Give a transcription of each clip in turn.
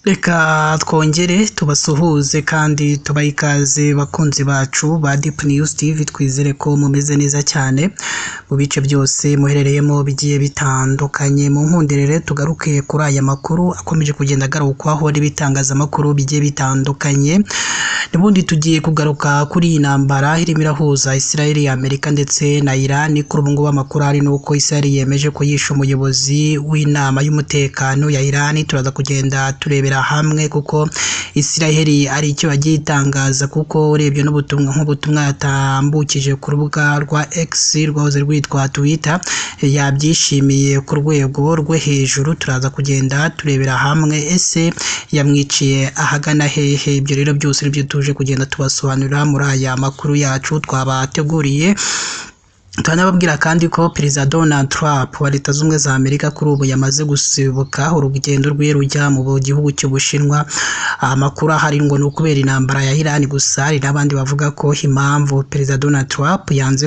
Reka twongere tubasuhuze kandi tubahe ikaze bakunzi bacu ba Deep News TV, twizere ko mumeze neza cyane mu bice byose muherereyemo bigiye bitandukanye. Mu nkundirere tugaruke kuri aya makuru akomeje kugenda agarukwaho n'ibitangazamakuru bigiye bitandukanye. N'ubundi tugiye kugaruka kuri iyi ntambara irimo irahuza Israel, Amerika ndetse na Iran. Kuri ubu ngubu amakuru ahari ni uko Israel yemeje ko yishe umuyobozi w'inama y'umutekano ya Iran. Turaza kugenda turebera hamwe kuko Israel ari icyo yagiye itangaza, kuko urebye n'ubutumwa nk'ubutumwa yatambukije ku rubuga rwa X rwahoze rwitwa Twitter, yabyishimiye ku rwego rwo hejuru. Turaza kugenda turebera hamwe ese yamwiciye ahagana hehe. Ibyo rero byose nibyo tuje kugenda tubasobanurira muri aya makuru yacu twabateguriye. Turanababwira kandi ko Perezida Donald Trump wa Leta Zunze Ubumwe za Amerika kuri ubu yamaze gusibuka urugendo rwe rujya mu gihugu cy'Ubushinwa. Amakuru ahari ngo ni ukubera intambara ya Iran gusa, hari n'abandi bavuga ko impamvu Perezida Donald Trump yanze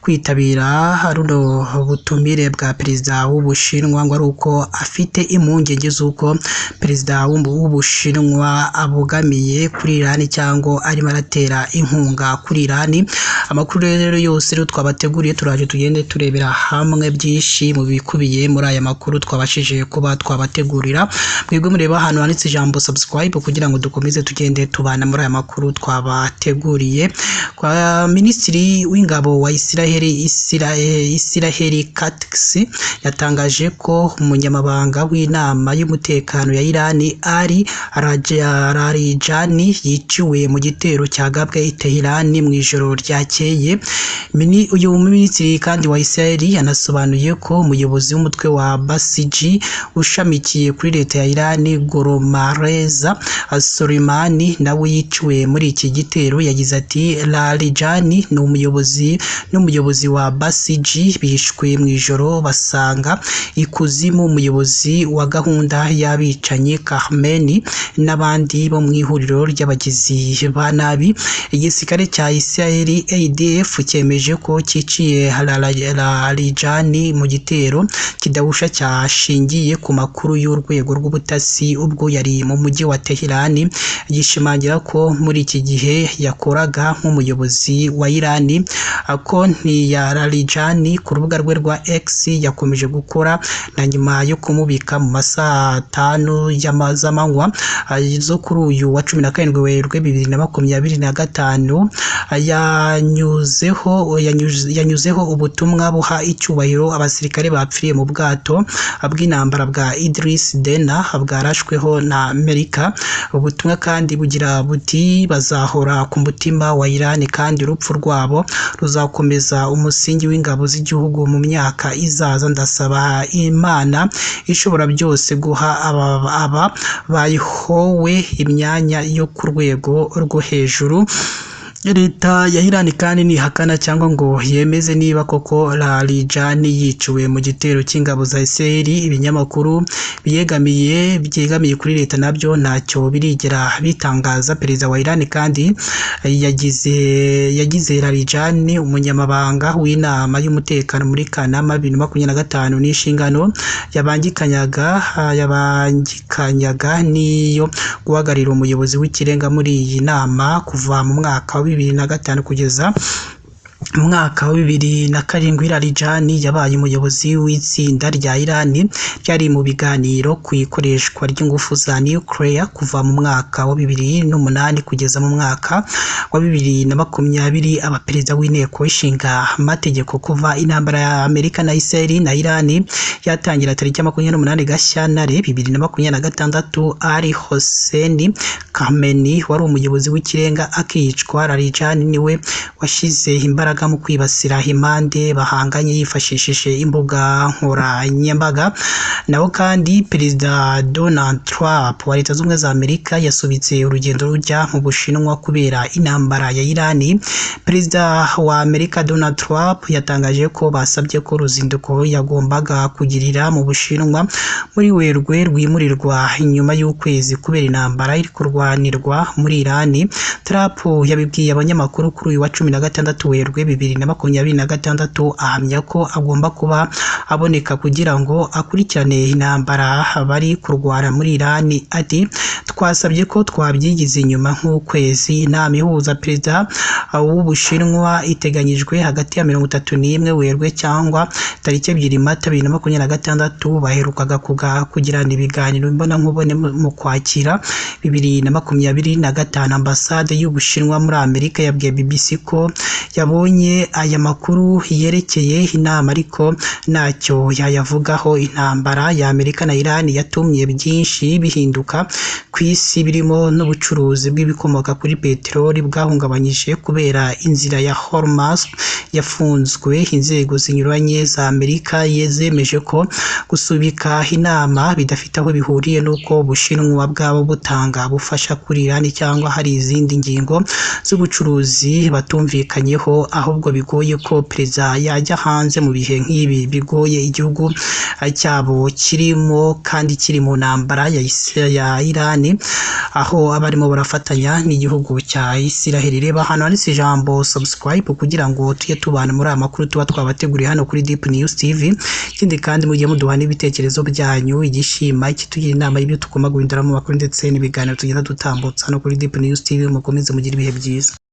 kwitabira runo butumire bwa Perezida w'Ubushinwa ngo ari uko afite impungenge z'uko Perezida w'Ubushinwa abogamiye kuri Iran cyangwa arimo aratera inkunga kuri Iran. Amakuru rero yose rero twabateguriye, turaje tugende turebera hamwe byinshi mu bikubiye muri aya makuru twabashije kuba twabategurira. Mwebwe mureba ahantu handitse ijambo subscribe kugira ngo dukomeze tugende tubana muri aya makuru twabateguriye. Kwa Minisitiri w'Ingabo wa Israel, Israel Katz, yatangaje ko umunyamabanga w'inama y'umutekano ya Iran Ali Larijani yiciwe mu gitero cyagabwe i Tehran mu ijoro ryakeye. Uyu minisitiri kandi wa Israel yanasobanuye ko umuyobozi w'umutwe wa Basiji ushamikiye kuri leta ya Iran, Gholamreza Soleimani, nawe yiciwe muri iki gitero. Yagize ati: "Larijani ni umuyobozi n'umuyobozi wa Basiji bishwe mu ijoro basanga ikuzimu umuyobozi wa gahunda y'abicanyi Khamenei n'abandi bo mu ihuriro ry'abagizi ba nabi." Igisirikare cya Israel ADF cyemeje ko cyiciye Larijani mu gitero kidahusha cyashingiye ku makuru y'urwego rw'ubutasi ubwo yari mu mujyi wa Tehran, gishimangira ko muri iki gihe yakoraga nk'umuyobozi wa Iran. Konti ya Larijani ku rubuga rwe rwa X yakomeje gukora na nyuma yo kumubika mu masaha 5 z'amanywa zo kuri uyu wa 17 Werurwe 2025. Yanyuzeho ubutumwa buha icyubahiro abasirikare bapfiriye mu bwato bw'intambara bwa Idris Dena bwarashweho na Amerika. Ubutumwa kandi bugira buti: "Bazahora ku mutima wa Iran kandi urupfu rwabo ruzakomeza umusingi w'ingabo z'igihugu mu myaka izaza. Ndasaba Imana ishobora byose guha aba bayihowe imyanya yo ku rwego rwo hejuru." Leta ya Iran kandi ntihakana cyangwa ngo yemeze niba koko Larijani yiciwe mu gitero cy'ingabo za Israel. Ibinyamakuru byegamiye kuri leta nabyo ntacyo birigera bitangaza. Perezida wa Iran kandi yagize Larijani umunyamabanga w'inama y'umutekano muri Kanama 2025, n'inshingano yabangikanyaga n'iyo guhagararira umuyobozi w'ikirenga muri iyi nama kuva mu mwaka wa 2005 kugeza mu mwaka wa 2007. Larijani yabaye umuyobozi w'itsinda rya Iran ryari mu biganiro ku ikoreshwa ry'ingufu za nuclear kuva mu mwaka wa 2008 kugeza mu mwaka wa 2020, aba perezida w'inteko ishinga amategeko. Kuva intambara ya Amerika na Israel na Iran yatangira tariki 28 Gashyantare 2026, Ali Hossein Khamenei wari umuyobozi w'ikirenga akicwa, Larijani niwe washyize imbaraga mu kwibasira impande bahanganye yifashishije imbuga nkoranyambaga. Naho kandi Perezida Donald Trump wa Leta Zunze Ubumwe za Amerika yasubitse urugendo rujya mu Bushinwa kubera intambara ya Iran. Perezida wa Amerika Donald Trump yatangaje ko basabye ko uruzinduko yagombaga kugirira mu Bushinwa muri Werurwe rwimurirwa inyuma y'ukwezi kubera intambara iri kurwanirwa muri Iran. Trump yabibwiye abanyamakuru kuri uyu wa 16 Werurwe Werurwe 2026, ahamya ko agomba kuba aboneka kugira ngo akurikirane intambara bari kurwana muri Irani. Ati: "Twasabye ko twabyigiza inyuma nk'ukwezi." Inama ihuza perezida w'Ubushinwa iteganyijwe hagati ya 31 Werurwe cyangwa tariki 2 Mata 2026. Baherukaga kugirana ibiganiro imbonankubone mu Kwakira 2025. Ambasade y'Ubushinwa muri Amerika yabwiye BBC ko yabonye aya makuru yerekeye inama, ariko ntacyo yayavugaho. Intambara ya Amerika na Iran yatumye byinshi bihinduka ku isi, birimo n'ubucuruzi bw'ibikomoka kuri peteroli bwahungabanyije kubera inzira ya Hormuz yafunzwe. Inzego zinyuranye za Amerika zemeje ko gusubika inama bidafite aho bihuriye n'uko Ubushinwa bwaba butanga bufasha kuri Iran cyangwa hari izindi ngingo z'ubucuruzi batumvikanyeho, ahubwo bigoye ko perezida yajya hanze mu bihe nk'ibi bigoye igihugu cyabo kirimo, kandi kiri mu ntambara ya Iran, aho abarimo barafatanya n'igihugu cya Isiraheli. Reba hano handitse ijambo subscribe kugira ngo tujye tubana muri aya makuru tuba twabateguriye hano kuri Deep News TV. Ikindi kandi, mujye muduha n'ibitekerezo byanyu, igishima, ikitugira inama y'ibyo tugomba guhindura mu makuru ndetse n'ibiganiro tugenda dutambutsa hano kuri Deep News TV. Mukomeze mugire ibihe byiza.